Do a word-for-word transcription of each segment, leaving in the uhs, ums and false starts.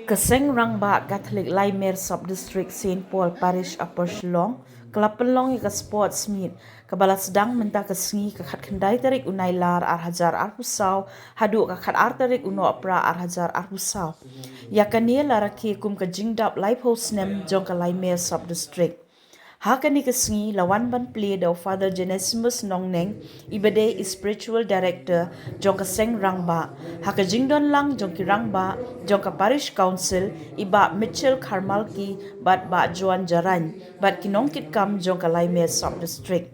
Ka Seng Rangbah Catholic Laimer Sub-District Saint Paul Parish Upper Shillong ka la pynlong ïa ka Sports Meet kaba la sdang mynta ka sngi ka khatkhyndai tarik u Nailar ar hajar arphew saw haduh ka khatar tarik u Nohprah ar hajar arphew saw. Ïa kane la rakhe kum ka jingdap laiphew snem jong ka Laimer Sub-District. Ha kane ka sngi la wan ban plie da u Father Genesimus Nongneng, i ba dei i Spiritual Director jong ka Seng Rangbah. Ha ka jingdon lang jong ki rangbah jong ka Parish Council, i Bah Mitchell Kharmalki bad Bah Joan Jarain bad ki nongkitkam jong ka Laimer Sub-District.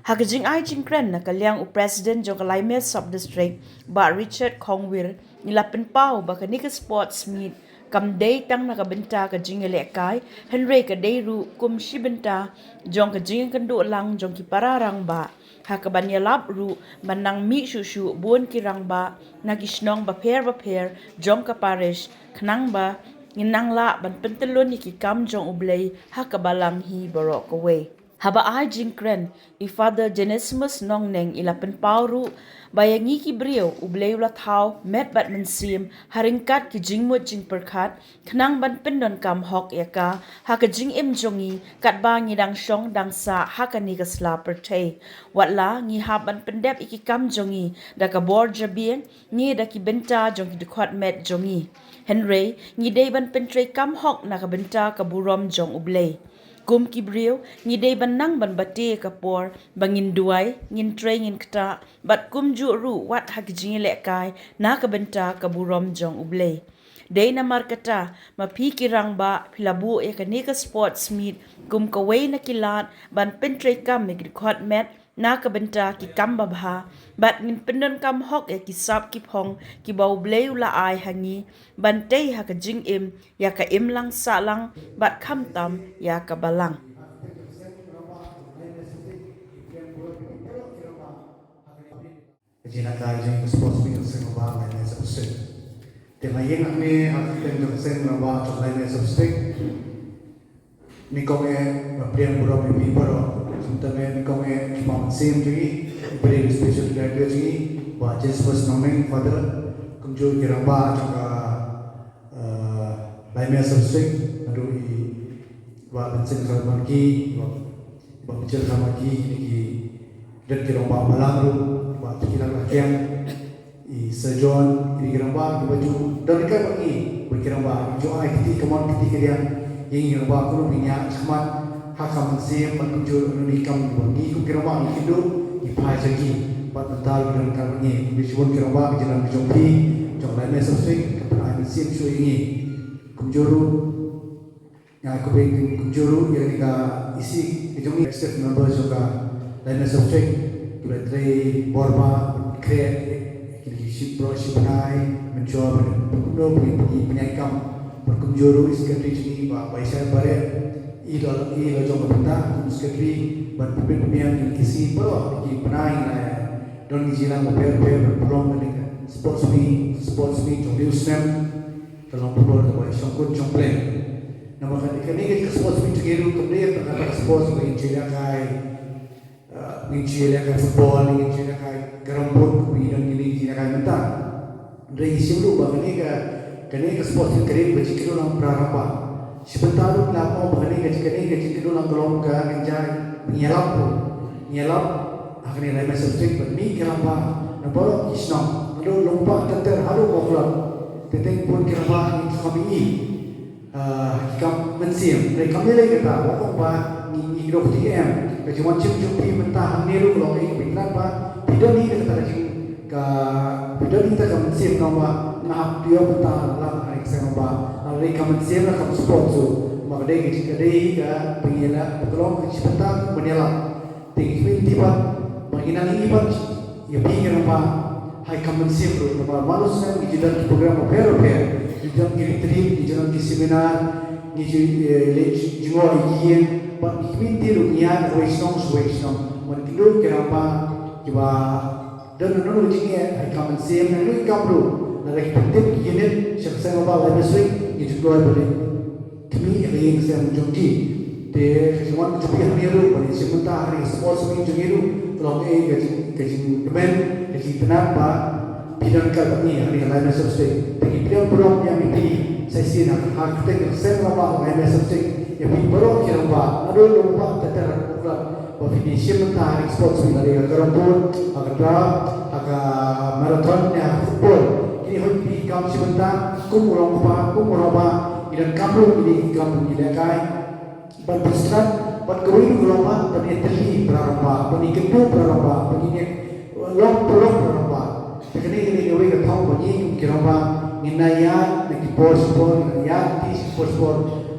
Ha ka jingai jingkren na ka liang u President jong ka Laimer Sub-District, Bah Richard Khongwir, ngi la pynpaw ba kane ka Sports Meet kam dei tang na ka bynta ka jingïalehkai, hynrei ka dei ruh kum shi bynta jong ka jingïakynduh lang jong ki para rangbah. Ha kaban ïalap ruh ban nang mih shuh shuh bun ki rangbah na ki shnong bapher bapher jong ka parish, khnang ba ngin nang lah ban pyntyllun ïa ki kam jong U Blei ha ka balang hi baroh kawei. Haba ai jingkren, i Father Genesimus Nongneng i la pynpaw ruh ba ïa ngi ki briew U Blei u la thaw met bad mynsiem ha ryngkat ki jingmut jingpyrkhat, khnang ban pyndonkam hok ïa ka ha ka jingim jong ngi, katba ngi dang shong dang sah ha kane ka sla pyrthei. Wat la ngi hap ban pyndep ïa ki kam jong ngi da ka bor jabieng ne da ki bynta jong ki dkhot met jong ngi, hynrei ngi dei ban pyntreikam hok na ka bynta ka burom jong U Blei. Kum ki briew, ngi dei ban nang ban bate ka por ba ngin duwai, ngin trei, ngin ktah, bad kumjuh ruh wat ha ki jingïalehkai na ka bynta ka burom jong U Blei. Dei namar kata ma phi ki rangbah, phi la buh ïa kane ka Sports Meet kum kawei na ki lad ban pyntreikam ïa ki dkhot met na ka bynta ki kam babha, bad ngin pyndonkam hok ïa ki sap ki phong kiba U Blei u la ai ha ngi ban tei ha ka jingim ïa ka imlang sahlang bad khamtam ïa ka balang. Ka jingïalehkai jong ka Sports Meet jong ka Seng Rangbah Laimer Sub-District. Te nga ïeng hangne ha ka kyrteng jong ka Seng Rangbah jong ka Laimer Sub-District. Nyngkong eh nga pdiang burom ïa phi baroh. Kumta eh nyngkong eh ki mynsiem jong ngi, i ba dei Special Director jong ngi, Bah Genesimus Nongneng, Father, kumjuh ki rangbah jong ka, eh, Laimer Sub-District, naduh i Bah Vincent Kharmalki, Bah, Bah Mitchell Kharmalki, kine ki don ki rangbah balang ruh, Bah Tkilang Lakiang, i Sir John, kine ki rangbah kiba ju don ryngkat bad ngi, bad ki rangbah ju ai kti kamon kti kadiang ïa ngi rangbah, kumno ngin ïaid shakhmat ha ka mynsiem bad kumjuh ïa kine ki kam kiba ngi kum ki rangbah ngi kynduh, ngi phai sha ki, bad mynta ruh ki don ryngkat bad ngi. Kumjuh shibun ki rangbah, ka jingdon ka jong phi, jong ka Laimer Sub-District, ka pynai mynsiem shuh ïa ngi. Kumjuh ruh Nga khublei kumjuh ruh ïa kane ka E C ka jong ngi, executive member jong ka Laimer Sub-District, kiba trei bor ba khreh, kine ki shiphew shibnai, mynshuwa ba kumno ba ki pynïaid kam. Bad kumjuh ruh i secretary jong ngi, Bah Baisai Bareh, i la, i la jong ka bynta kum secretary, bad pynbeit pynbiang kine ki E C baroh ki bnai, ngi la don ki jingïalang bapher bapher ban pynlong kane ka sports meet, sports meet jong u snem. Ka long football kaba i shongkun shongpleng. Namar kane, kane ka sports meet jong ngi ruh kam dei tang kata ka sports ba ngin shu ïalehkai, eh, ngin shu ïalehkai football, ngin shu ïalehkai carrom board, kumba ngi don kine ki jingïalehkai mynta. Hynrei ngi shim ruh ba kane ka, kane ka sports meet ka dei ba jingkynduh lang para rangbah. Shi bynta ruh la ong ba kane ka, kane ka jingkynduh lang ka long ka kynja ba ngin ïalap ruh. Ngin ïalap ha kane Laimer Sub-District bad mih ki rangbah na baroh ki shnong, naduh Longpah ter ter haduh Mawklod. Te teng bun ki rangbah ngi kham ïohi, ah, ha ki kam mynsiem. Hynrei kam lei lei kata, wat ong ba ngi, ngi kdew kti em. Ka jingwan shim jong phi mynta hangne ruh ka long ïa ka pyntrang ba phi don hi na kata ka jing, ka, phi don hi kata ka mynsiem, namar ba nga hap ïoh mynta lang ha ka seng ba, ah, lei ka mynsiem la kam sport ruh. Namar ka dei ka jing, ka dei ka pynïaid la ka long ka jingpyntrang ban ïalap. Te ngi kyrmen te pat ba ngin nang ïohi pat ïa phi ki rangbah ha ka mynsiem ruh, namar man u snem ngi ju don ki program bapher bapher, ngi ju don ki retreat, ngi ju don ki seminar, ngi ju, eh, leit jngoh ïa ki ïing, bad ngi kyrmen te ruh ngi ïaid na kawei shnong sha kawei shnong ban kynduh ki rangbah kiba don na nongrim jingeh ha ka mynsiem, na nongrim kam ruh, lada ki pyntip ki unit sha ka seng ba lai bes wik, ngi ju kloi ban leit khmih ïa ka ïing ka sem jong ki. Te ka jingwan ka jong phi hangne ruh ban ïashim bynta ha ka sports meet jong ngi ruh ka long ei ka jing, ka jingkmen, ka jingtynnat ba phi donkam ïa ngi ha kane ka Lai Meh Sub District. Te ngi pdiang burom ïa phi sa shisien ha ka kyrteng ka seng rangbah Lai Meh Sub District, ïa phi baroh ki rangbah, naduh u rangbah Peter Muklat ba phi dei shim bynta ha ki sports, phi la dei ha ka carrom board, ha ka draft, ha ka marathon ne ha ka football. Kine hooid phi kam shim bynta kum u rangbah, kum u rangbah. Ngi donkam ruh kine ki kam ban ïalehkai, ban pyrshang bad kawei ruh ka long ba ban ïatylli para rangbah, ban ïakynduh para rangbah, ban ïaleh long paralok para rangbah. Te kane ka dei kawei ka thong ba ngi kum ki rangbah ngin ïaid na ki por sha ki por, ngin ïaid na ki por sha ki por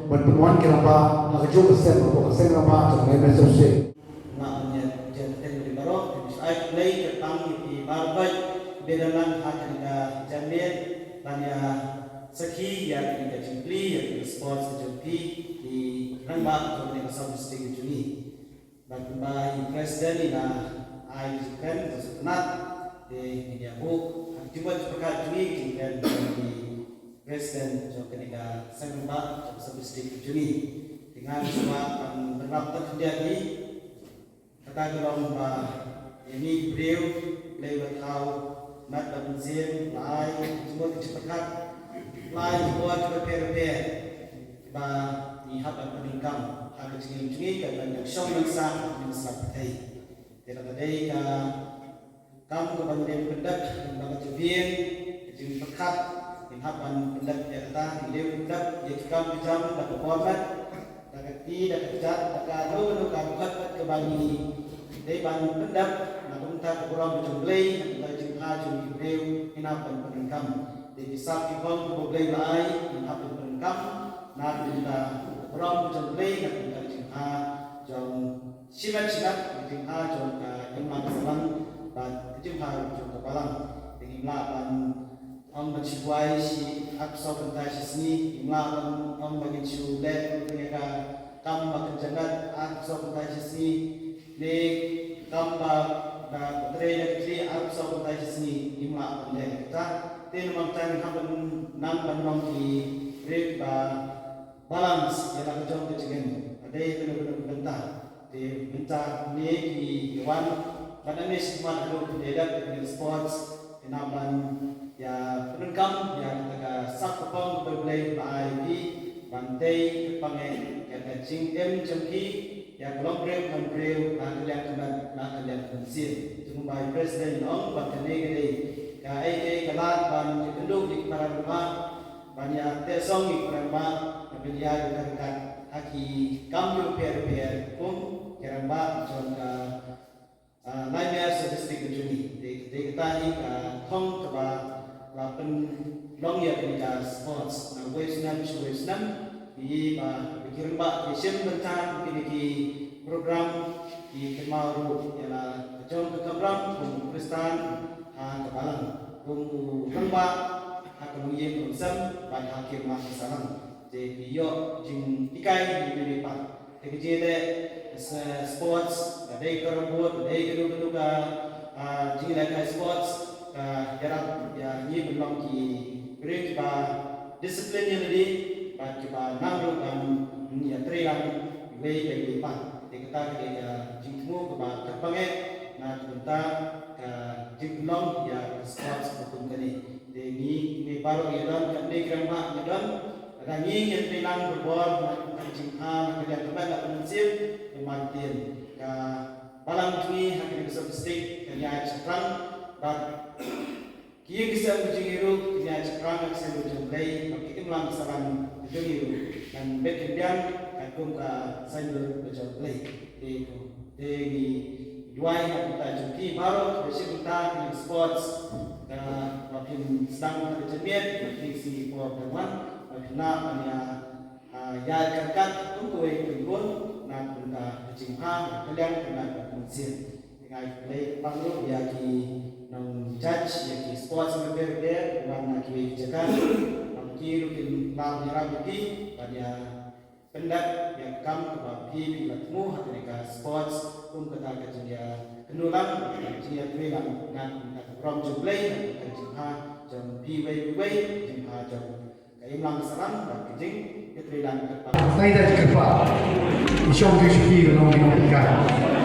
ban pynwan ki rangbah ha kajuh ka seng, hapoh ka seng rangbah jong ka Lai Meh Sub District. Nga ban ïa jan teng bri baroh, te ngi ai khublei kyrpang ïa phi baroh ba phi don lang ha kane ka janmiet ban ïa sakhi ïa kane ka jingplie ïa kane ka sports ka jong phi, ki rangbah jong kane ka sub district ka jong ngi. Bad kumba i president i la ai jingkren ba sngewtynnat, te ngin ïa buh ha ki jingmut jingpyrkhat jong ngi, ki jingkren jong i president jong kane ka seng rangbah jong sub district jong ngi. Te nga sngewbha ban bynrap tad khyndiat ïa kata ka long ba ïa ngi ki briew, Blei ba thaw mat bad mynsiem, la ai jingmut jingpyrkhat, la ai jingmut jingpyrkhat ba ngi hap ban pyndonkam ha ka jingim jong ngi, ka ban shong ban sah, ban sah pyrthei. Te la ka dei ka kam kaba ngin pyndep lyngba ka jingpyrkhat, ngin hap ban pyndep ïa kata, ngin dei pyndep ïa ki kam ki jam da ka bor met, da ka kti, da ka kjat, da kano kano ka khot kaba ngi dei ban pyndep na ka bynta ka burom jong U Blei, na ka bynta ka jingbha jong ki briew, ngin hap ban pyndonkam. Dei ki sap ki phong kiba U Blei u la ai, ngin hap ban pyndonkam na ka bynta ka burom jong U Blei, na ka bynta ka jingbha jong shimet shimet, ka jingbha jong ka imlang ka sahlang bad ka jingbha jong ka balang. Te ngim lah ban ong ban shu buhai shi arphew saw kynta shi sngi, ngim lah ban ong ba ngin shu leh ruh ïa ka kam ba kynja met arphew saw kynta shi sngi, ne kam ba, ba trei da ka trei arphew saw kynta shi sngi, ngim lah ban leh kata. Te namar kata ngin hap ban nang ban long ki briew ba balance ïa la ka jong ka jingim ha kano kano ka bynta. Te mynta ne ki wan ban ane shi mat ha ka bynta da ka sports, kane ban ïa pyndonkam ïa kata ka sap ka phong kaba U Blei u la ai ïa ki ban tei kyrpang ïa ka jingim jong ki, ïa ka long briew ban briew na ka liang ka met, na ka liang ka mynsiem. Te kumba i president u ong ba kane ka dei kaei kaei ka lad ban ïakynduh ïa ki para rangbah, ban ïa teh song ïa ki para rangbah na bynta ïa ka ryngkat ha ki kam bapher bapher kum ki rangbah jong ka, ah, Lai Meh Sub District ka jong ngi. Te, te kata hi ka thong kaba la pynlong ïa kane ka sports na uwei u snem sha uwei u snem. Ngi ïohi ba ki rangbah ki shim bynta kum kine ki program, ki kynmaw ruh ïa la ka jong ka kamram kum u Khristan ha ka balang, kum u rangbah ha ka longïing longsem bad ha ka imlang ka sahlang. Te ki ïoh jinghikai na ki briew pat. Te ka jingïaleh, eh, sports, ka dei carrom board, ka dei kano kano ka, ah, jingïalehkai sports, ka ïarap ïa ngi ban long ki briew kiba discipline ïa lade bad kiba nang ruh ban ïatreilang iwei pa iwei pat. Te kata ka dei ka jingthmu kaba kyrpang eh na ka bynta ka jingpynlong ïa ka sports kaba kum kane. Te ngi, ngi baroh ngi don, katne ki rangbah ngi don. Lada ngi ngi treilang barabor na ka jingpha, na ka liang ka met, na ka mynsiem, ka martin, ka balang jong ngi ha kane ka sub district kan ïaid shaphrang bad ki ïing ki sem ka jong ngi ruh kan ïaid shaphrang ha ka signboard jong U Blei, bad ka imlang ka sahlang ka jong ngi ruh kan bit kan biang katkum ka signboard ka jong U Blei. Te ko, te ngi duwai na ka bynta jong phi baroh kiba shim bynta ha kane ka sports, kaba phin sdang ha ka jingmiet, ha kine ki sngi ki por kiban wan, ba phin lah ban ïa, ah, ïaid ryngkat kum kawei ka khun na ka bynta ka jingpha, ka liang ka met, ka mynsiem. Te nga ai khublei kyrpang ruh ïa ki nong judge ïa ki sports bapher bapher kiba wan na kiwei ki jaka, ba ki ruh kin lah ban ïarap ïa phi ban ïa pyndep ïa ka kam kaba phi, phi la thmu ha kane ka sports kum kata ka jingïakynduh lang, ka jingïatreilang na ka bynta ka burom jong U Blei, na ka bynta ka jingpha jong phi iwei pa iwei, ka jingpha jong ka imlang ka sahlang bad ka jingïatreilang kyrpang. Tang ïa ka jingkyrpad. I shong ju sha phi ka nongpynïaid.